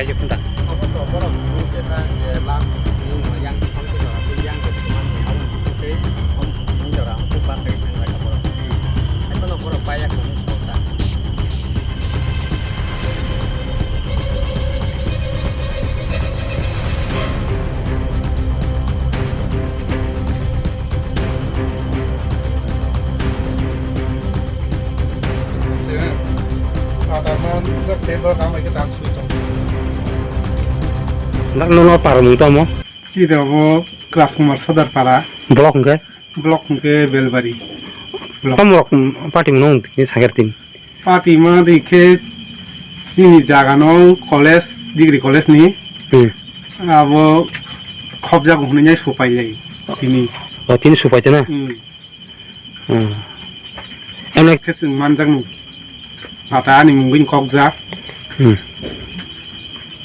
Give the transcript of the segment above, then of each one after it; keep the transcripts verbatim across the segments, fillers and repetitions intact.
Kaijak phunda. Obo to borok tini jeta je last tini no yang thang se jora tei yang je thuman ni aboni bising tei om jora ang kuk ban tei thang jaka borok. Haiphano borok paiya kunu sota. Dak nono para mung tamo? Sida bo Rajkumar Sodar para. Block hwnkhe? Block hwnkhe Belbari. Block. Tamo rok, mm, party mung nung sakher tin. Party ma di khe chini jaga no college, degree college ni. Hmm. Abo khobjak hwnwi nai supai lai tini. O, tini supai tana? Hmm. Hmm. Emne khe chwng manjak nung. Pata ani mungwini kokjak. Hmm.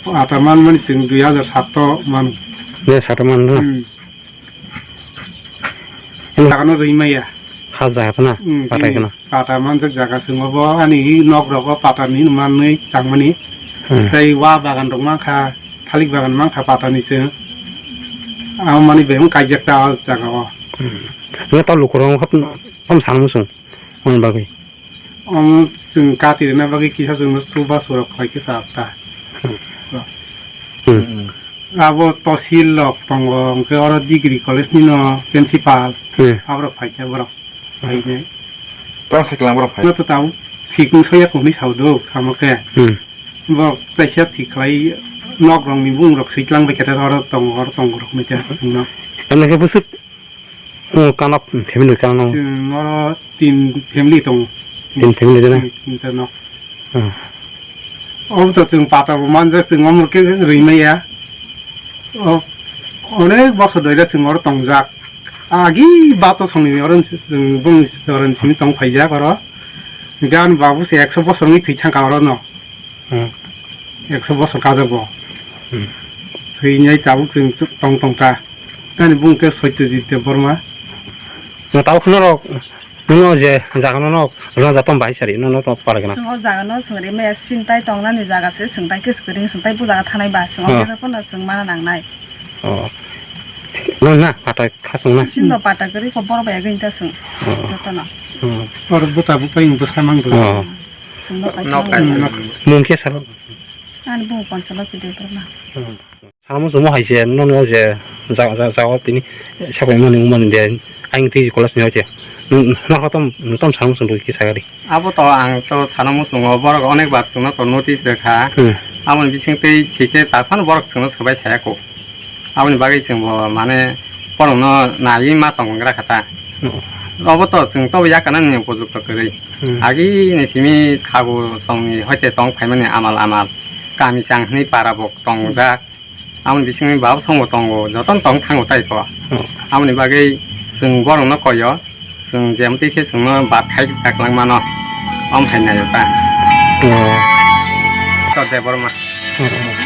Pata manmani chwng dui hajar sato manu. Dui hajar sato manu na? Hmm. Emne jaga no rwi maya. Kha jaga na? Hmm, pata tini kheno. Pata manjak jaga chwng obo ani nok rogo pata ni manwi tangmani. Hmm. Tei wa bagan rok mankha, thalik bagan mankha pata ni chwng. Amo mani bebak kaijak ta o jaga o. Hmm. Nang ta lukurok hap tam sana muchung. Mani bagwi. Omo chwng kati rwna bagwi kisa chwngno chubachu rok khlai khe cha ta. Hmm. Abo tosil rok tongo, hwnkhe oro degree college ni no principal. Hmm. Aborok phaikha borok phainai. Tamo se kwlangborok phai. No to tamo thik wng soya kok hinwi sao do, kamo khe. Hmm. Borok kaisa thik khlai nok rok ni bung rok swi klang bai khe ta oro tongo, oro tongo rok hinwi khe chwngno. Tamni khe bwswk Oh, kanok family kanok. Chwng oro tin family tongo. Tin family dena? Hmm, tinta nok. Hmm. Obo to chwng pata bo manjak, chwng omo khe rwi maya. O, onek bosor doira chwng oro tongjak. Agi bato songni oro chwng bongni oro simi tong phaijak oro. Gan babu se ekso bosor wngwi thwi thangkha oro no. Hmm. Ekso bosor kajak bo. Hmm. Thwinai tabuk chwng tong tong ta. Tani bung khe Satyajit Debbarma. No tabuk norok, nono je jaga no nok rwna jatom bai sari, nono to pare gana. Chwng o jaga no chwng rimaya sintai tongnani jaga se, chwng tai khe swkring, chwng tai bujaga thanai ba, chwng o jaga phano chwng mana nangnai. Oh. No na, pata khasung na. Sinno pata kwrwi kho borok bai agwi ta chwng. Oh. Jotono. Hmm. Oro buta bupai bwsa mangdo. Oh. Chwng nok kaisa. Nok kaisa. Mung khe salo. Ani bung Panchaloki Debbarma. Hmm. Samo sumo hai se nono je ja, ja, ja, o tini sabai mani wngmani de ayang twi college ni hoite. Nang hotom, tam samo sung ki sagari. Abo to ang to sana muchungo borok onek bar chwngno to notice rwkha. Hmm. Aboni bising twi thik khe ta phano borok chwngno swbai saya kho. Aboni bagwi chwngbo mane borokno naiwi ma tong gra kha ta. Hmm. Obo to chwng tobo yakana ni upojukto kwrwi. Hmm. Agi ni simi thago songni hoite tong phaimani amal amal. Kami chang hwnwi para bo tongjak. Aboni bisingni baba songbo tongo, jotono tong thango tai kho. Hmm. Aboni bagwi chwng borokno koyo, chwng jemtwi khe chwngno bat khai kaklangmano, om hai naio ta. Hmm. To Debbarma. Hmm.